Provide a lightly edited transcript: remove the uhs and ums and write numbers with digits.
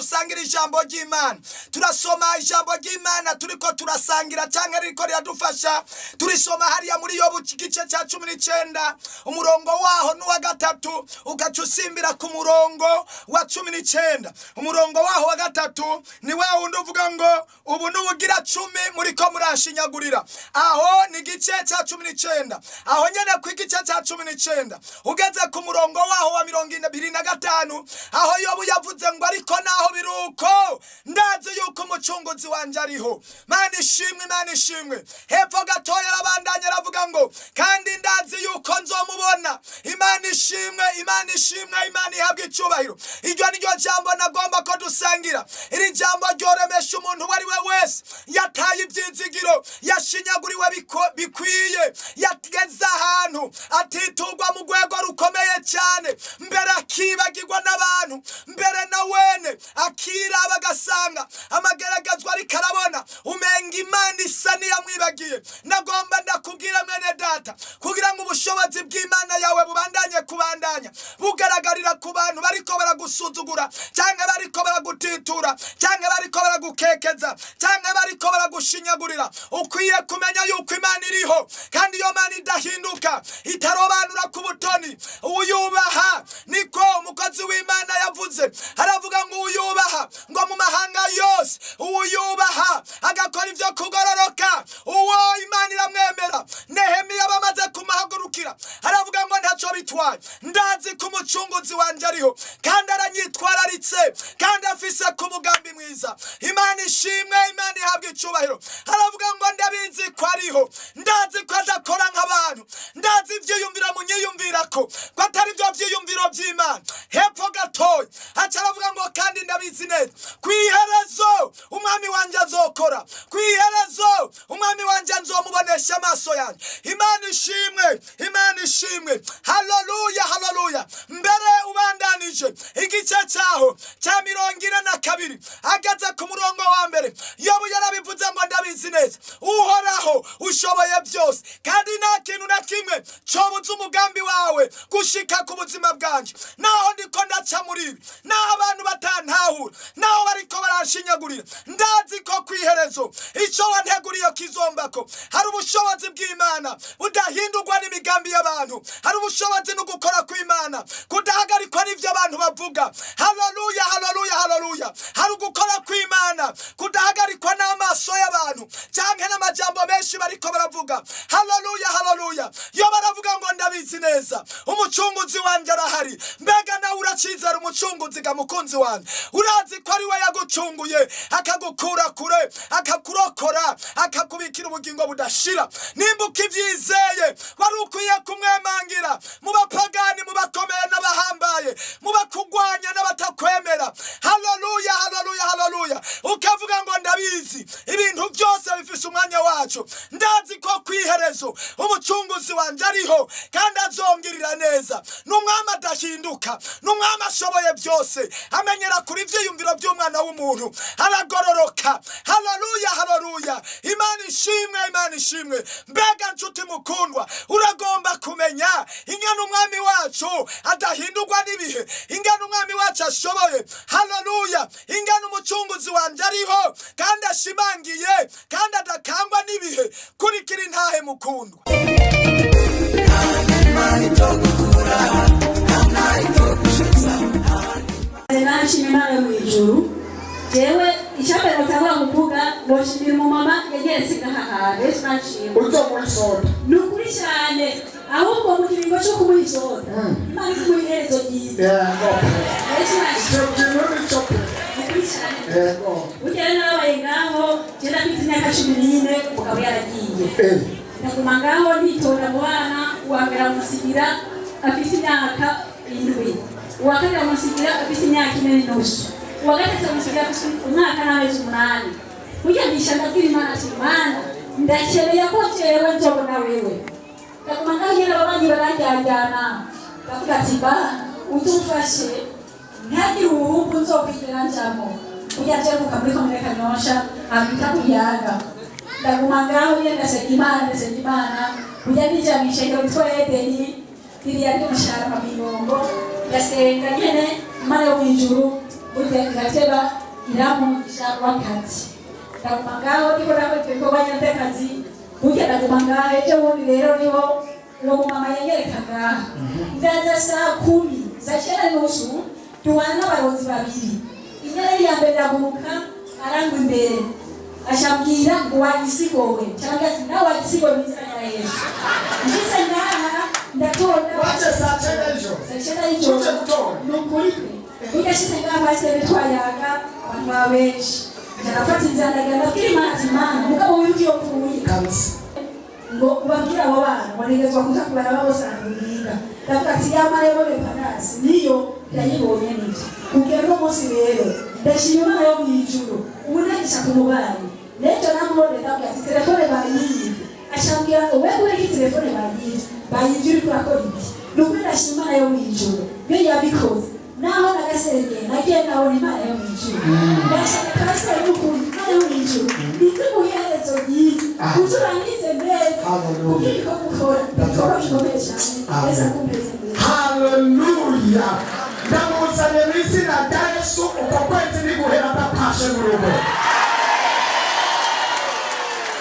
dusangire ijambo ry'Imana. Turasoma ijambo ry'Imana turiko turasangira cyangwa ririko riradufasha. Turisoma hariya muri Yobu igice cya 19, umurongo waho n'uwa gatatu, ugaca usimbira ku murongo wa 19. Umurongo waho wa gatatu ni wa wundi uvuga ngo: "Ubu n'ubugira 10 muriko muranshinyagurira." Aho ni igice cya 19. Aho nyene ku igice cya 19, ugeze ku murongo waho wa 25, aho Yobu yavuze ngo: "Ariko naho biri uko, ndazi yuko Umucunguzi wanje ariho." Mana ishimwe, Imana ishimwe. Hepfo gatoya arabandanya aravuga ngo: "Kandi ndazi yuko nzomubona." Imana ishimwe, Imana ishimwe, Imana ihabwa icubahiro. Iryo ni ryo jambo nagomba ko dusangira. Iri jambo ryoremesha umuntu uwo ari we wese yataye ibyizigiro, yashinyaguriwe bikwiye, yageze ahantu atiturwa mu rwego rukomeye cyane, mbere akibagirwa n'abantu, mbere na wene akiraba agasanga amageragezwa ariko arabona umenga Imana isa n'iyamwibagiye. Nagomba ndakubwira, mwene data, kugira ngo ubushobozi bw'Imana yawe bubandanye kubandanya bugaragarira ku bantu bariko baragusuzugura, cyangwa bariko baragutitura, cyangwa bariko baragukekeza, cyangwa bariko baragushinyagurira, ukwiye kumenya yuko Imana iriho, kandi iyo Mana idahinduka, itarobanura ku butoni. Uyubaha, niko umukozi w'Imana yavuze, aravuga ngo uyubaha, ngo mu mahanga yose uyubaha agakora ibyo kugororoka, uwo Imana iramwemera. Nehemiya bamaze kumuhagurukira aravuga ngo: "Ntacyo bitwaye, ndazi ko Umucunguzi wanjye ariho, kandi aranyitwararitse, kandi afise ku mugambi mwiza." Imana ishimwe, Imana ihabwa icubahiro. Aravuga ngo: "Ndabizi ko ariho, ndazi ko adakora nk'abantu, ndazi ivyiyumviro munyiyumvirako ko atari byo vyiyumviro vy'Imana." Hepfo gatoya aca aravuga ngo: "Kandi ndabizi neza, ku iherezo Umwami wanje azokora, ku iherezo Umwami wanje nzomubonesha amaso yanjye." Imana ishimwe, Imana ishimwe. Haleluya, haleluya. Mbere ubandanije igice cyaho cya 42, ageze ku murongo wa mbere, Yobu yarabivuze ngo: "Ndabizi neza, Uhoraho ushoboye byose, kandi nta kintu na kimwe cobuza umugambi wawe gushika ku buzima bwanje. Naho ndiko ndaca muri ibi, naho abantu batantahura, naho bariko baranshinyagurira, ndazi ko kw'iherezo ico wanteguriye kizombako." Hari ubushobozi bw'Imana budahindurwa n'imigambi y'abantu. Hari ubushobozi no gukora kw'Imana kudahagarikwa n'ivyo abantu bavuga. Haleluya, haleluya, haleluya. Hari ugukora kw'Imana kudahagarikwa n'amaso y'abantu canke n'amajambo menshi bariko baravuga. Haleluya, haleluya. Yo baravuga ngo: "Ndabizi neza, Umucunguzi wanje arahari." Mbega nawe uracizera Umucunguzi ga, mukunzi wanje? Urazi ko ari we yagucunguye, akagukura kure, akakurokora, akakubikira ubugingo budashira? Nimba ukivyizeye, wari ukwiye kumwemangira mu bapagani, mu bakomeye n'abahambaye, mu bakugwanya n'abatakwemera. Haleluya, haleluya, haleluya. Ukavuga ngo: "Ndabizi, ibintu byose bifise umwanya wacu. Ndazi ko kwiherezo Umucunguzi wanje ariho, kandi azongirira neza." Ni Umwami adahinduka, ni Umwami ashoboye byose, amenyera kuri ivyiyumviro by'umwana w'umuntu, aragororoka. Haleluya, haleluya. Imana ishimwe, Imana ishimwe. Mbega nshuti mukundwa, uragomba kumenya ingene Umwami wacu adahindurwa n'ibihe, ingene Umwami wacu ashoboye? Haleluya. Ingene Umucunguzi wanje ariho, kandi ashimangiye, kandi adakangwa n'ibihe. Kurikira intahe, mukundwa. Imana itogukura, nta itogushitsa. Nashima Imana yo mu ijuru. Jewe icyambere batangura kuvuga, ngoshimira umumama yanyeretse ngaha hantu. Yesu nashimwe. Uzomuha isoda. Ni ukuri cyane, ahubwo mu kiringo cyo kumuha isoda, Imana ikumuha iherezo ryiza. Yego. Yesu nashimwe. Icyo kintu nico pe. Ni ukuri cyane. Yego. Burya rero narabaye ngaho, je ndafite imyaka 14, umugabo yaragiye. Ndaguma ngaho nitonda mu bana. Uwa mbere amusigira afise imyaka 7, uwa kabiri amusigira afise imyaka 4 n'inusu, uwa gatatu amusigira afise umwaka n'amezi 8. Burya ndisha ndabwira Imana ati: "Mana, ndakeneye ko jewe nzobona wewe." Ndaguma ngaho nyene, ababanyi baranjyanjyana. Ndavuga ati: "Ba uzumfashe ntihagire ubuhumbu nzokwigera njamo." Burya je mvuka muri komine Kanyosha, ahantu bita ku Kiyaga. Ndaguma ngaho nyene, ndasenga Imana, ndasenga Imana. Burya ninjira mw'ishengero ryitwa Edeni, ririya ry'umushahara Mabingongo, ndasenga nyene Imana yo mw'ijuru. Burya irateba iramugisha w'akazi. Ndaguma ngaho, ndiko ndakora ibyo bikorwa nyene by'akazi. Burya ndaguma ngaho, ejo bundi rero niho uwo mumama yanyereka ngaha. Ndaza saa 10, saa 9:30, duhana n'abayobozi babiri. Inyenyeri ya mbere iraguruka, arangwa imbere, ashambwira ngo wagisigowe, cyangwa ati nawe wagisigowe mu izina rya Yesu. Nshitse ngaha, ndatonda. Waje saa 9 y'ijoro? Saa 9 y'ijoro. Uje gutora? Ni ukuri pe. Burya ashitse ngaha, pasiteri, twayaga, abantu baba benshi. Ndafata inzira, ndagenda, ndabwira Imana ati: "Imana, mugabo wibuke iyo mvuye." Ngo ubabwire abo bana waregezwa kuza kubaraba bose ahantu biga. Ndavuga ati: "Yamara yabonye panasi niyo ndayibonye." Nibyo, kugera uno munsi rero ndashima Imana yo mu ijuru. Ubu nagisha ku mubanyi n'ejo namubonye, ndabwira ati: "Telefone bayiyibye." Ashambwira ngo: "Wewe ureke, telefone bayiyibye, bayibye uriko urakora iki?" Ni ukuri, ndashima Imana yo mu ijuru yo yabikoze. Naho nagasengeye, nagiye nabona Imana yo mu ijuru. Ndashaka pasiteri, n'ukuri Imana yo mu ijuru ize mu iherezo ryiza, uzurangize neza. Hallelujah. Kuko ibikorwa ukora, ibikorwa bikomeye cyane. Yesu akumeze neza. Haleluya! Ndamuzanye mu izina rya Yesu. Uko kwezi niguhera adatashe mu rugo.